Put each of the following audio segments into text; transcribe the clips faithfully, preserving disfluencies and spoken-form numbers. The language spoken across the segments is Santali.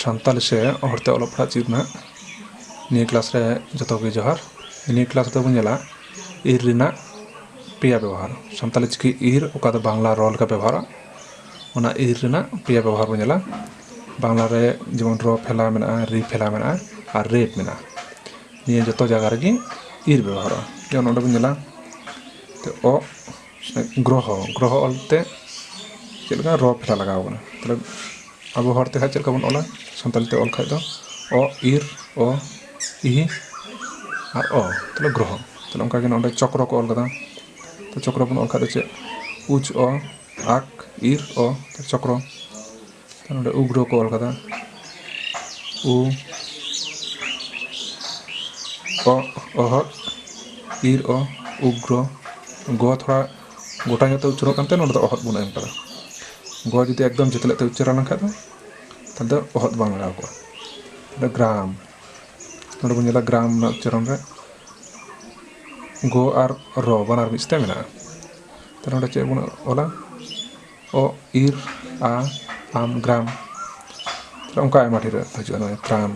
ᱥᱟᱱᱛᱟᱞᱤ ᱥᱮ ᱦᱚᱲᱛᱮ ᱚᱞᱚᱜ ᱯᱟᱲᱦᱟᱜ ᱪᱮᱫ ᱨᱮᱱᱟᱜ ᱱᱤᱭᱟᱹ ᱠᱞᱟᱥ ᱨᱮ ᱡᱚᱛᱚ ᱜᱮ ᱡᱚᱦᱟᱨ᱾ ᱱᱤᱭᱟᱹ ᱠᱞᱟᱥ ᱨᱮᱫᱚ ᱵᱚᱱ ᱧᱮᱞᱟ ᱤᱨ ᱨᱮᱱᱟᱜ ᱯᱮᱭᱟ ᱵᱮᱵᱚᱦᱟᱨ᱾ ᱥᱟᱱᱛᱟᱞᱤ ᱪᱤᱠᱤ ᱤᱨ, ᱚᱠᱟ ᱫᱚ ᱵᱟᱝᱞᱟ ᱨᱚ ᱞᱮᱠᱟ ᱵᱮᱵᱚᱦᱟᱨᱟ, ᱚᱱᱟ ᱤᱨ ᱨᱮᱱᱟᱜ ᱯᱮᱭᱟ ᱵᱮᱵᱚᱦᱟᱨ ᱵᱚᱱ ᱧᱮᱞᱟ᱾ ᱵᱟᱝᱞᱟ ᱨᱮ ᱡᱮᱢᱚᱱ ᱨᱚ ᱯᱷᱮᱞᱟ ᱢᱮᱱᱟᱜᱼᱟ, ᱨᱤ ᱯᱷᱮᱞᱟ ᱢᱮᱱᱟᱜᱼᱟ ᱟᱨ ᱨᱮᱯ ᱢᱮᱱᱟᱜᱼᱟ᱾ ᱱᱤᱭᱟᱹ ᱡᱚᱛᱚ ᱡᱟᱭᱜᱟ ᱨᱮᱜᱮ ᱤᱨ ᱵᱮᱵᱚᱦᱟᱨᱚᱜᱼᱟ᱾ ᱡᱮᱢᱚᱱ ᱱᱚᱰᱮ ᱵᱚᱱ ᱧᱮᱞᱟ ᱛᱮ ᱚ, ᱜᱨᱚᱦᱚ, ᱜᱨᱚᱦᱚ ᱚᱞᱛᱮ ᱪᱮᱫ ᱞᱮᱠᱟ ᱨᱚ ᱯᱷᱮᱞᱟ ᱞᱟᱜᱟᱣ ᱠᱟᱱᱟ᱾ ᱛᱟᱦᱞᱮ ᱟᱵᱚ ᱦᱚᱲ ᱛᱮ ᱠᱷᱟᱡ ᱪᱮᱫ ᱞᱮᱠᱟ ᱵᱚᱱ ᱚᱞᱟ? ᱥᱟᱱᱛᱟᱲᱤ ᱛᱮ ᱚᱞ ᱠᱷᱟᱡ ᱫᱚ ᱚ, ᱤᱨ, ᱚ, ᱤᱦᱤ ᱟᱨ ᱚ, ᱛᱟᱦᱞᱮ ᱜᱨᱚᱦᱚ᱾ ᱛᱟᱦᱞᱮ ᱚᱱᱠᱟ ᱜᱮ ᱱᱚᱰᱮ ᱪᱚᱠᱨᱚ ᱠᱚ ᱚᱞ ᱠᱟᱫᱟ᱾ ᱛᱚ ᱪᱚᱠᱨᱚ ᱵᱚᱱ ᱚᱞ ᱠᱷᱟᱡ ᱫᱚ ᱪᱮᱫ? ᱩᱪ, ᱚ, ᱟᱠ, ᱤᱨ, ᱚ, ᱪᱚᱠᱨᱚ᱾ ᱛᱟᱦᱞᱮ ᱱᱚᱰᱮ ᱩᱜᱽᱨᱚ ᱠᱚ ᱚᱞ ᱠᱟᱫᱟ᱾ ᱩ, ᱚ, ᱚᱦᱚᱫ, ᱤᱨ, ᱚ, ᱩᱜᱽᱨᱚ᱾ ᱜᱚ ᱛᱷᱚᱲᱟ ᱜᱚᱴᱟ ᱧᱚᱜ ᱛᱮ ᱩᱪᱟᱹᱨᱚᱜ ᱠᱟᱱᱛᱮ ᱱᱚᱰᱮ ᱫᱚ ᱚᱦᱚᱫ ᱵᱚᱱ ᱮᱢ ᱠᱟᱫᱟ᱾ ᱜᱚ ᱡᱩᱫᱤ ᱮᱠᱫᱚᱢ ᱡᱮᱛᱮ ᱞᱮᱠᱟᱛᱮ ᱩᱪᱟᱹᱨᱟ ᱞᱮᱱᱠᱷᱟᱡ ᱫᱚ, ᱛᱟᱦᱞᱮ ᱫᱚ ᱚᱦᱚᱫ ᱵᱟᱝ ᱞᱟᱜᱟᱣ ᱠᱚᱜᱼᱟ᱾ ᱛᱟᱦᱞᱮ ᱜᱨᱟᱢ, ᱱᱚᱰᱮ ᱵᱚᱱ ᱧᱮᱞᱟ ᱜᱨᱟᱢ ᱨᱮᱱᱟᱜ ᱩᱪᱪᱟᱨᱚᱱ ᱨᱮ ᱜᱚ ᱟᱨ ᱨᱚ ᱵᱟᱱᱟᱨ ᱢᱤᱫ ᱥᱟᱛᱮ ᱢᱮᱱᱟᱜᱼᱟ᱾ ᱛᱟᱦᱞᱮ ᱱᱚᱰᱮ ᱪᱮᱫ ᱵᱚᱱ ᱚᱞᱟ? ᱚ, ᱤᱨ, ᱟ, ᱟᱢ, ᱜᱨᱟᱢ᱾ ᱛᱟᱦᱞᱮ ᱚᱱᱠᱟ ᱟᱭᱢᱟ ᱰᱷᱮᱨ ᱦᱤᱡᱩᱜᱼᱟ, ᱱᱚᱜᱼᱚᱭ ᱛᱨᱟᱢ,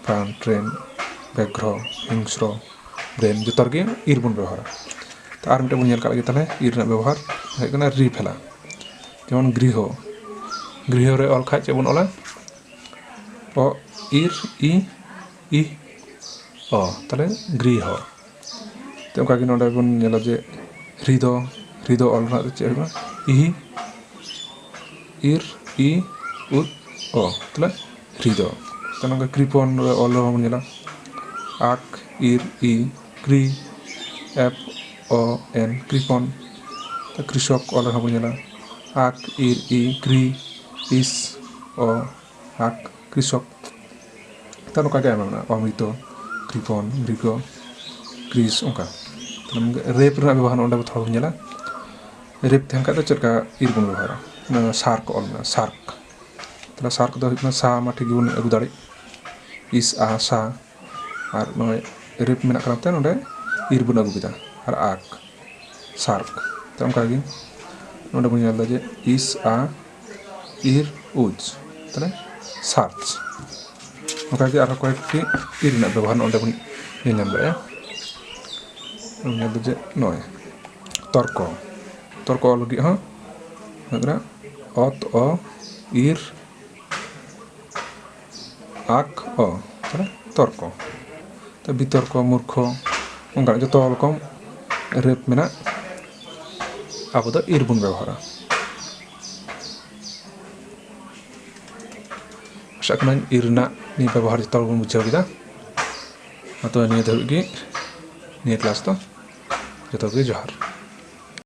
ᱯᱨᱟᱱ, ᱴᱨᱮᱱ, ᱵᱮᱜᱽᱨᱚ, ᱦᱤᱝᱥᱨᱚ, ᱵᱨᱮᱱ, ᱡᱚᱛᱚ ᱨᱮᱜᱮ ᱤᱨ ᱵᱚᱱ ᱵᱮᱵᱚᱦᱟᱨᱟ᱾ ᱛᱚ ᱟᱨ ᱢᱤᱫᱴᱮᱱ ᱵᱚᱱ ᱧᱮᱞ ᱠᱟᱜ ᱞᱮᱜᱮ ᱛᱟᱦᱞᱮ, ᱤᱨ ᱨᱮᱱᱟᱜ ᱵᱮᱵᱚᱦᱟᱨ ᱦᱩᱭᱩᱜ ᱠᱟᱱᱟ ᱨᱤ ᱯᱷᱮᱞᱟ᱾ ᱡᱮᱢᱚᱱ ᱜᱨᱤᱦᱚ, ᱜᱨᱤᱦᱚ ᱨᱮ ᱚᱞ ᱠᱷᱟᱡ ᱪᱮᱫ ᱵᱚᱱ ᱚᱞᱟ? ᱚ, ᱤᱨ, ᱤ, ᱤ, ᱚ, ᱛᱟᱦᱞᱮ ᱜᱨᱤᱦᱚ᱾ ᱛᱚ ᱚᱱᱠᱟᱜᱮ ᱱᱚᱰᱮ ᱵᱚᱱ ᱧᱮᱞᱟ ᱡᱮ ᱦᱨᱤᱫᱚ, ᱦᱨᱤᱫᱚ ᱚᱞ ᱨᱮᱱᱟᱜ ᱫᱚ ᱪᱮᱫ ᱦᱩᱭᱩᱜᱼᱟ? ᱤᱦᱤ, ᱤᱨ, ᱤ, ᱩᱫ, ᱚ, ᱛᱟᱦᱞᱮ ᱦᱨᱤᱫᱚ᱾ ᱛᱚ ᱱᱚᱝᱠᱟ ᱠᱨᱤᱯᱚᱱ ᱨᱮ ᱚᱞ ᱨᱮᱦᱚᱸ ᱵᱚᱱ ᱧᱮᱞᱟ ᱟᱠ, ᱤᱨ, ᱤ, ᱠᱨᱤ, ᱮᱯ, ᱚ, ᱮᱱ, ᱠᱨᱤᱯᱚᱱ᱾ ᱛᱚ ᱠᱨᱤᱥᱚᱠ ᱚᱞ ᱨᱮᱦᱚᱸ ᱵᱚᱱ ᱧᱮᱞᱟ ᱟᱠ, ᱤᱨ, ᱤ, ᱠᱨᱤ, ᱤᱥ, ᱚ, ᱟᱠ, ᱠᱨᱤᱥᱚᱠ᱾ ᱛᱚ ᱱᱚᱝᱠᱟ ᱜᱮ ᱟᱭᱢᱟ ᱢᱮᱱᱟᱜᱼᱟ, ᱚᱢᱨᱤᱛᱚ, ᱠᱨᱤᱯᱚᱱ, ᱢᱨᱤᱜᱚ, ᱠᱨᱤᱥ, ᱚᱱᱠᱟ᱾ ᱛᱟᱦᱞᱮ ᱨᱮᱯ ᱨᱮᱱᱟᱜ ᱵᱮᱵᱚᱦᱟᱨ ᱚᱸᱰᱮ ᱵᱚ ᱛᱷᱚᱲᱟ ᱵᱚᱱ ᱧᱮᱞᱟ᱾ ᱨᱮᱯ ᱛᱟᱦᱮᱱ ᱠᱷᱟᱡ ᱫᱚ ᱪᱮᱫ ᱞᱮᱠᱟ ᱤᱨ ᱵᱚᱱ ᱵᱮᱵᱚᱦᱟᱨᱟ? ᱚᱱᱟ ᱥᱟᱨᱠ ᱚᱞ ᱢᱮᱱᱟᱜᱼᱟ, ᱥᱟᱨᱠ᱾ ᱛᱟᱦᱞᱮ ᱥᱟᱨᱠ ᱫᱚ ᱦᱩᱭᱩᱜ ᱠᱟᱱᱟ ᱥᱟ ᱢᱟ ᱴᱷᱤᱠ ᱜᱮᱵᱚᱱ ᱟᱹᱜᱩ ᱫᱟᱲᱮᱜ, ᱤᱥ, ᱟ, ᱥᱟ᱾ ᱟᱨ ᱱᱚᱜᱼᱚᱭ ᱨᱮᱯ ᱢᱮᱱᱟᱜ ᱠᱟᱱᱟ ᱛᱮ ᱱᱚᱰᱮ ᱤᱨ ᱵᱚᱱ ᱟᱹᱜᱩ ᱠᱮᱫᱟ᱾ ᱟᱨ ᱟᱠ, ᱥᱟᱨᱠ᱾ ᱛᱚ ᱚᱱᱠᱟᱜᱮ ᱱᱚᱰᱮ ᱵᱚᱱ ᱧᱮᱞ ᱮᱫᱟ ᱡᱮ ᱤᱥ, ᱟ, ᱤᱨ, ᱩᱡᱽ, ᱛᱟᱦᱞᱮ ᱥᱟᱨᱪ᱾ ᱚᱱᱠᱟᱜᱮ ᱟᱨᱦᱚᱸ ᱠᱚᱭᱮᱠᱴᱤ ᱤᱨ ᱨᱮᱱᱟᱜ ᱵᱮᱵᱚᱦᱟᱨ ᱱᱚᱰᱮ ᱵᱚᱱ ᱧᱮᱞ ᱧᱟᱢ ᱫᱟᱲᱮᱭᱟᱜᱼᱟ᱾ ᱚᱱᱟ ᱫᱚ ᱡᱮ ᱱᱚᱜᱼᱚᱭ ᱛᱚᱨᱠᱚ, ᱛᱚᱨᱠᱚ ᱚᱞ ᱞᱟᱹᱜᱤᱫ ᱦᱚᱸ ᱦᱩᱭᱩᱜ ᱠᱟᱱᱟ ᱚᱛ, ᱚ, ᱤᱨ, ᱟᱠ, ᱚ, ᱛᱟᱦᱞᱮ ᱛᱚᱨᱠᱚ᱾ ᱛᱚ ᱵᱤᱛᱚᱨᱠᱚ, ᱢᱩᱨᱠᱷᱚ, ᱚᱱᱠᱟᱱᱟᱜ ᱡᱚᱛᱚ ᱨᱚᱠᱚᱢ ᱨᱮᱯ ᱢᱮᱱᱟᱜ ᱟᱵᱚ ᱫᱚ ᱤᱨ ᱵᱚᱱ ᱵᱮᱵᱚᱦᱟᱨᱟ᱾ ᱟᱥᱟᱜ ᱠᱟᱹᱱᱟᱹᱧ ᱤᱨ ᱨᱮᱱᱟᱜ ᱱᱤᱭᱟᱹ ᱵᱮᱵᱚᱦᱟᱨ ᱡᱚᱛᱚ ᱦᱚᱲ ᱵᱚᱱ ᱵᱩᱡᱷᱟᱹᱣ ᱠᱮᱫᱟ᱾ ᱢᱟ ᱛᱚᱵᱮ ᱱᱤᱭᱟᱹ ᱫᱷᱟᱹᱵᱤᱡ ᱜᱮ ᱱᱤᱭᱟᱹ ᱠᱞᱟᱥ ᱫᱚ᱾ ᱡᱚᱛᱚ ᱜᱮ ᱡᱚᱦᱟᱨ᱾